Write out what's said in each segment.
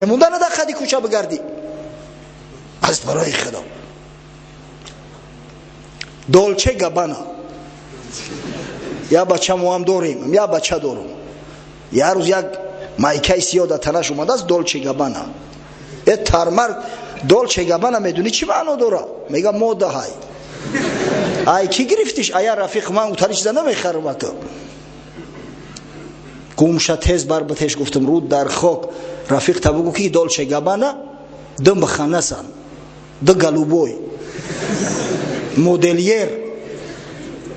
Монда дар хади кӯча бигардӣ. Аз барои Худо, Долче Габана. Я бача моам дорем, я бача дорум. Я рӯз як майкаи сиёҳ дар танаш омадааст, Долче Габана. Э, тармар, Долче Габана медонӣ чӣ маъно дора? Мега, мода ҳай. Ай кӣ гирифтиш? Ая рафиқ, ман утари чиза намехарам. Ака, гумша, тез бар ба теш гуфтам: руд дар хок, рафиқ та бугу, ки Долче Габана ду муханнасан, ду голубой модельер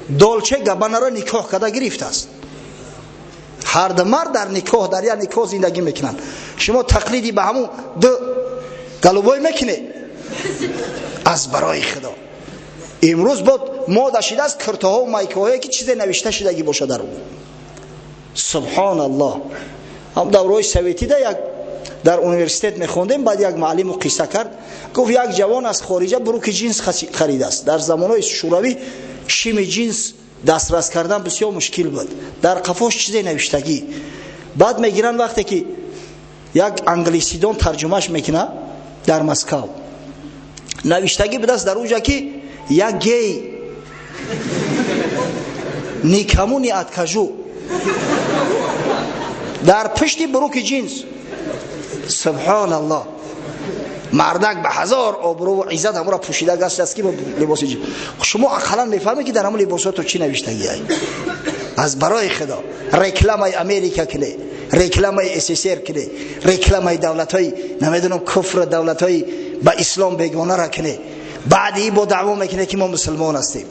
Долче Габанаро никоҳ карда гирифтааст. Ҳарду мард дар никоҳ, дар як никоҳ зиндагӣ мекунанд. Шумо тақлиди ба ҳамун ду голубой мекунед? Аз барои Худо, имрӯз бод мода шидааст киртоҳо, майкаҳое, ки чизе навишта шидагӣ бошад дар ӯ. Субҳоналлоҳ! Ҳам давраҳои советида як дар университет мехондем. Баъд як муаллиму қисса кард, гуфт: як ҷавон аз хориҷа брюки ҷинс харидааст. Дар замонҳои Шӯравӣ шими ҷинс дастрас кардан бисёр мушкил буд. Дар қафош чизе навиштагӣ. Баъд мегиранд, вақте ки як англисидон тарҷумаш мекунад дар Москав, навиштагӣ будааст дар уҷа, ки я гей, никому не откажу. Дар пушти брюки ҷинс. Субҳоналлоҳ! Мардак ба ҳазор обрӯву иззат ҳамура пӯшида гаштааст, ки либоси ҷинс. Шумо ақаллан мефаҳмед, ки дар ҳамун либосото чӣ навиштагиай? Аз барои Худо, рекламаи Америка куне, рекламаи СССР куне, рекламаи давлатҳои, намедонам, куфр, давлатҳои ба ислом бегонара куне, баъди бо даъво мекуне, ки мо мусулмон ҳастем.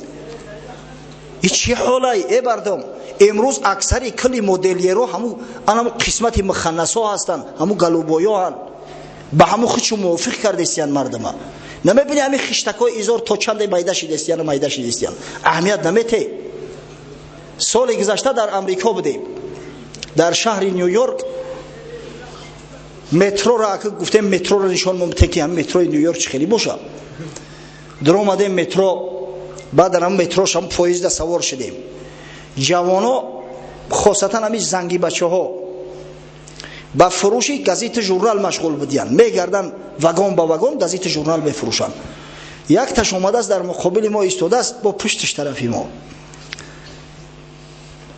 И чӣ ҳолай, э бардом? Имрӯз аксари кулли модельеро ҳаму анаму қисмати муханнасо ҳастанд, ҳаму голубойоҳанд. Ба ҳаму худшу мувофиқ кардестиян мардума. Намебини, ҳамин хиштакҳои изор то чанде майда шидестияну майда шидестиян, аҳамият намете. Соли гузашта дар Амрико будем, дар шаҳри Ню Йорк. Метроро ака гуфтем, метроро нишон момте, ки ҳамин метрои Ню Йорк чӣ хеле боша. Даромадем метро, баъд дар ҳамн метрош, ҳам поезда савор шудем. Ҷавоно, хосатан ҳамин занги бачаҳо, ба фурӯши газета, журнал машғул будиянд. Мегарданд вагон ба вагон, газета, журнал мефурӯшанд. Якташ омадааст, дар муқобили мо истодааст, бо пуштиш тарафи мо.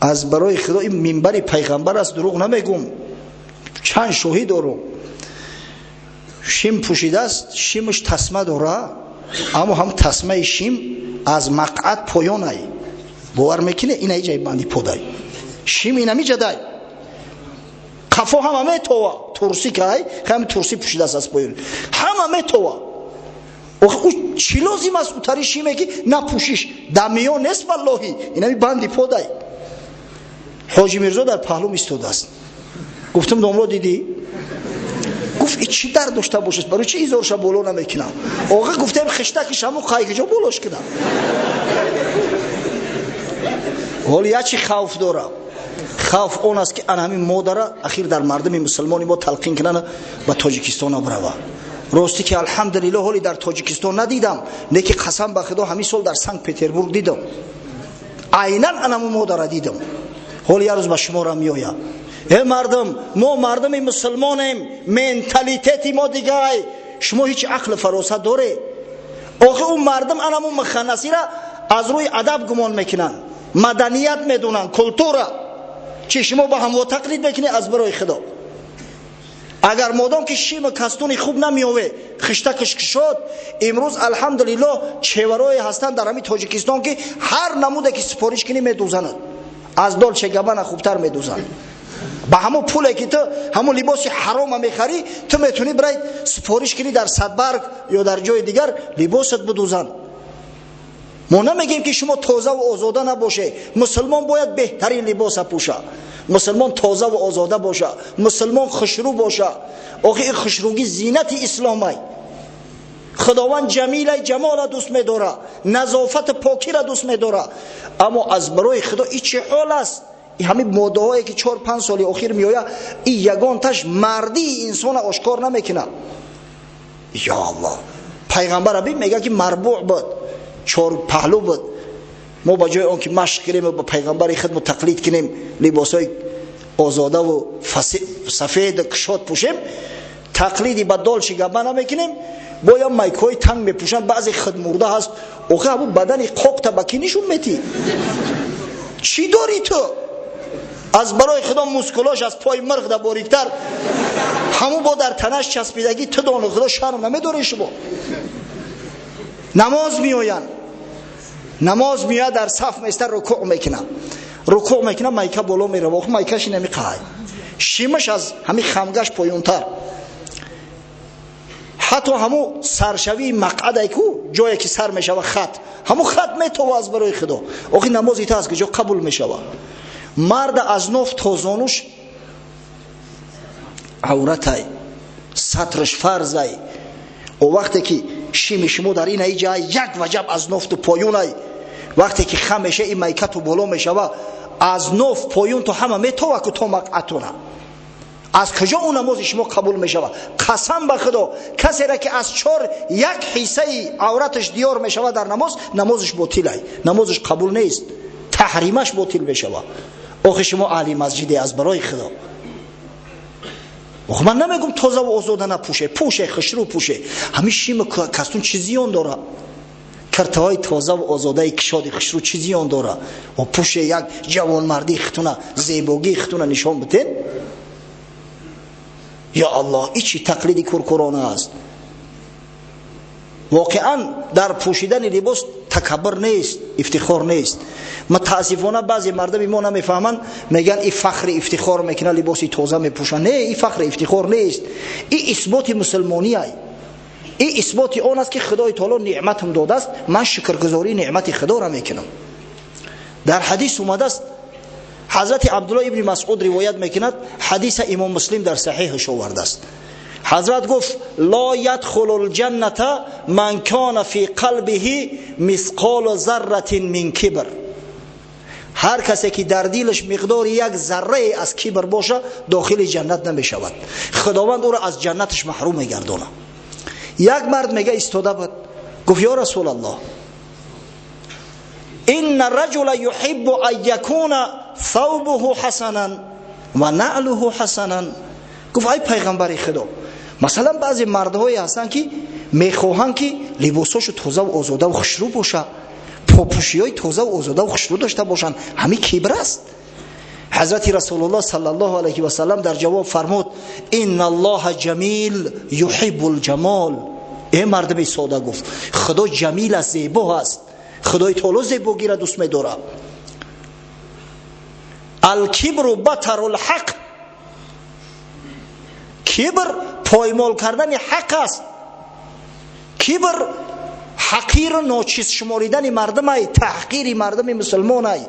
Аз барои Худо, ин минбари пайғамбар аст, дурӯғ намегум, чанд шоҳӣ дорум. Шим пӯшидааст, шимаш тасма дора, аммо ҳам тасмаи шим аз мақъад поёнай. Бовар мекунӣ, ина ҷай банди подай шим инами ҷадай, қафо ҳама метова. Турси кай, ҳами турси пӯшидааст, аз поён ҳама метова. Охи, ӯ чӣ лозим аст утари шиме, ки напӯшиш дар миён нест? Валлоҳи, инами банди подай. Ҳоҷи Мирзо дар паҳлум истодааст. Гуфтам: домло, дидӣ? Гуфт: и чӣ дард дошта бошад? Барои чӣ изорша боло намекунам? Оға, гуфтем, хиштаки шаму қайкиҷо болош кунам. Ҳоли як чи хавф дорам. Хавф он аст, ки ан ҳамин модара ахир дар мардуми мусулмони мо талқин кунанд, ба Тоҷикистона бирава. Ростӣ ки, алҳамдулилло, ҳоли дар Тоҷикистон надидам, леки қасам ба Худо, ҳамин сол дар Санкт Петербург дидам, айнан анаму модара дидам. Ҳоли як рӯз ба шуморо меояд. Э мардум, мо мардуми мусулмонем, менталитети мо дигай. Шумо ҳеҷ ақлу фаросат доред? Охи, ӯ мардум анаму муханнасира аз рӯи адаб гумон мекунанд, маданият медонанд, культура. Чи шумо ба ҳамво тақлид мекунед? Аз барои Худо, агар модом ки шиму кастуни хуб намеове, хиштакаш кушод. Имрӯз, алҳамдулилло, чеварое ҳастанд дар ҳамин Тоҷикистон, ки ҳар намуде ки супориш кунӣ, медӯзанад. Аз Долче Габана хубтар медӯзанд. Ба ҳамон пуле ки ту ҳамон либоси ҳарома мехарӣ, ту метавонӣ бирай супориш кунӣ дар Садбарг ё дар ҷои дигар, либосат бидӯзанд. Мо намегӯем, ки шумо тозаву озода набоше. Мусулмон бояд беҳтарин либоса пӯша, мусулмон тозаву озода боша, мусулмон хушрӯ боша. Охи, ин хушрӯгӣ зинати исломай. Худованд ҷамилай, ҷамола дӯст медора, назофату покира дӯст медора. Аммо аз барои Худо, и чӣ ҳол аст? Ҳамин моддаҳое ки 4-5 соли охир меояд, и ягонташ мардии инсона ошкор намекунад. Ё Аллоҳ! Пайғамбар аби мега, ки марбӯъ буд, чор паҳлӯ буд. Мо ба ҷои он ки машқ кунем, ба пайғамбари худмо тақлид кунем, либосҳои озодаву сафеду кушод пӯшем. Тақлиди ба Долче Габбана мекунем, боя майкаҳои танг мепӯшанд, баъзе худмурда ҳаст. Охи ҳамун бадани қоқта ба кӣ нишон метӣ? Чӣ дорӣ ту? Аз барои худо мускулош аз пои мирғ да бориктар, ҳамун бо дар танаш часпидагӣ. Ту дону худо шарм намедорӣ шумо? Намоз меоянд, намоз меояд, дар саф меиста, рукӯъ мекунад, рукӯъ мекунад, майка боло мерава. Охи майкаши намеқаҳай, шимаш аз ҳамин хамгаш поёнтар, ҳатто ҳамун саршавии мақъадай ку, ҷое ки сар мешава хат, ҳамун хат метова. Аз барои худо, охи намози та аз куҷо қабул мешава? Марда аз ноф то зонуш авратай, сатраш фарзай. О вақте ки шими шумо дар ин ҷай як ваҷаб аз нофту поёнай, вақте ки хам меша, ин майкату боло мешава, аз ноф поён то ҳама метова ку то мақъатуна. Аз куҷо ӯ намози шумо қабул мешавад? Қасам ба худо, касере ки аз чор як ҳиссаи авраташ диёр мешавад дар намоз, намозаш ботилай, намозаш қабул нест, таҳримаш ботил мешавад. Охи шумо аҳли масҷиде, аз барои худо. Охи ман намегум тозаву озода напӯше, пӯше, хушрӯ пӯше. Ҳамин шима кастун чӣ зиён дора? Киртаҳои тозаву озодаи кишоди хушрӯ чӣ зиён дора? О пӯше, як ҷавонмардии хитуна, зебогии хитуна нишон битен. Ё аллоҳ, и чӣ тақлиди куркурона аст? Воқеан дар пӯшидани либос такаббур нест, ифтихор нест. Мутаассифона баъзе мардами мо намефаҳманд, мегӯянд и фахри ифтихор мекунад, либоси тоза мепӯшанд. Не, и фахри ифтихор нест, и исботи мусулмониай, и исботи он аст, ки худои таоло неъматам додааст, ман шукргузории неъмати худоро мекунам. Дар ҳадис омадааст, ҳазрати Абдулло ибни Масъуд ривоят мекунад, ҳадиса имом Муслим дар саҳиҳаш овардааст. Ҳазрат гуфт: ло ядхулу лҷанната ман кана фи қалбиҳи мисқолу зарратин мин кибр. Ҳар касе ки дар дилаш миқдори як заррае аз кибр боша, дохили ҷаннат намешавад, худованд ӯро аз ҷаннаташ маҳрум мегардонад. Як мард, мега, истода буд, гуфт: ё расулаллоҳ, инна раҷула юҳиббу ан якуна thawbuhu ҳасанан ва наълуҳу ҳасанан. Гуфт: ай пайғамбари худо, масалан, баъзе мардҳое ҳастанд, ки мехоҳанд, ки либосҳошу тозаву озодаву хушрӯ боша, попӯшиҳои тозаву озодаву хушрӯ дошта бошанд. Ҳамин кибр аст? Ҳазрати Расулуллоҳ саллаллоҳу алайҳи васалам дар ҷавоб фармуд: инна аллоҳа ҷамил юҳиббу лҷамол. Э мардуми сода, гуфт, худо ҷамил аст, зебо аст, худои таоло зебогиро дӯст медорад. Алкибру батару лҳақ. Кибр поймол кардани ҳақ аст. Кибр ҳақиру ночиз шуморидани мардумай, таҳқири мардуми мусулмонай.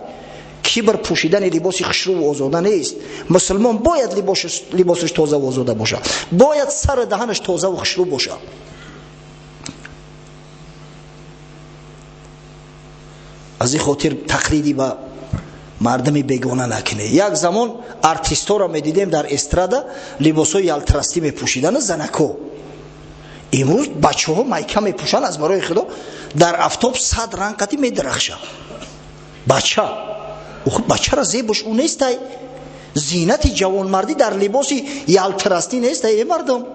Кибр пӯшидани либоси хушрӯву озода нест. Мусулмон бояд либосаш тозаву озода бошад, бояд сару даҳанаш тозаву хушрӯ бошад. Аз ин хотир тақлиди ба мардуми бегона накунед. Як замон артистҳоро медидем, дар эстрада либосҳои ялтрастӣ мепӯшидану занако. Имрӯз бачаҳо майка мепӯшанд, аз барои худо, дар афтоб сад ранг қати медарахшад бача. Бачара зебош ӯ нестай, зинати ҷавонмардӣ дар либоси ялтрастӣ нестай. Э мардум,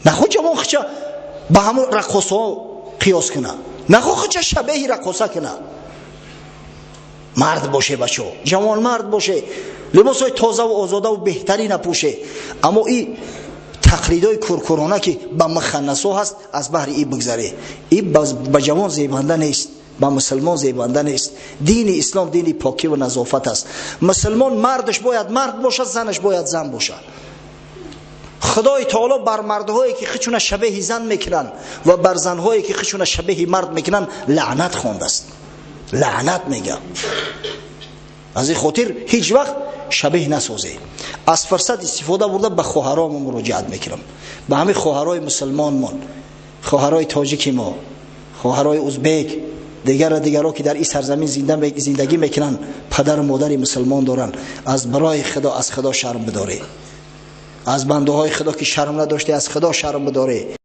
нахо ҷавон хича ба ҳамун раққосҳо қиёс куна, нахо хича шабеҳи раққоса куна. Мард боше, бачо, ҷавонмард боше, либосҳои тозаву озодаву беҳтарӣ напӯше. Аммо и тақлидҳои куркурона, ки ба муханнасо ҳаст, аз баҳри и бигзаре. И ба ҷавон зебанда нест, ба мусулмон зебанда нест. Дини ислом дини покиву назофат аст. Мусулмон мардаш бояд мард бошад, занаш бояд зан бошад. Худои таоло бар мардҳое, ки хичуна шабеҳи зан мекунанд, ва бар занҳое, ки хичуна шабеҳи мард мекунанд, лаънат хондааст, лаънат мега. Аз ин хотир ҳеҷ вақт шабеҳ насозе. Аз фурсат истифода бурда ба хоҳаромон муроҷиат мекунам, ба ҳамин хоҳарои мусулмонмон, хоҳарои тоҷики мо, хоҳарои узбек, дигара дигаро, ки дар ин сарзамин зиндагӣ мекунанд, падару модари мусулмон доранд. Аз барои худо, аз худо шарм бидоред. Аз бандаҳои худо, ки шарм надоште, аз худо шарм бидоред.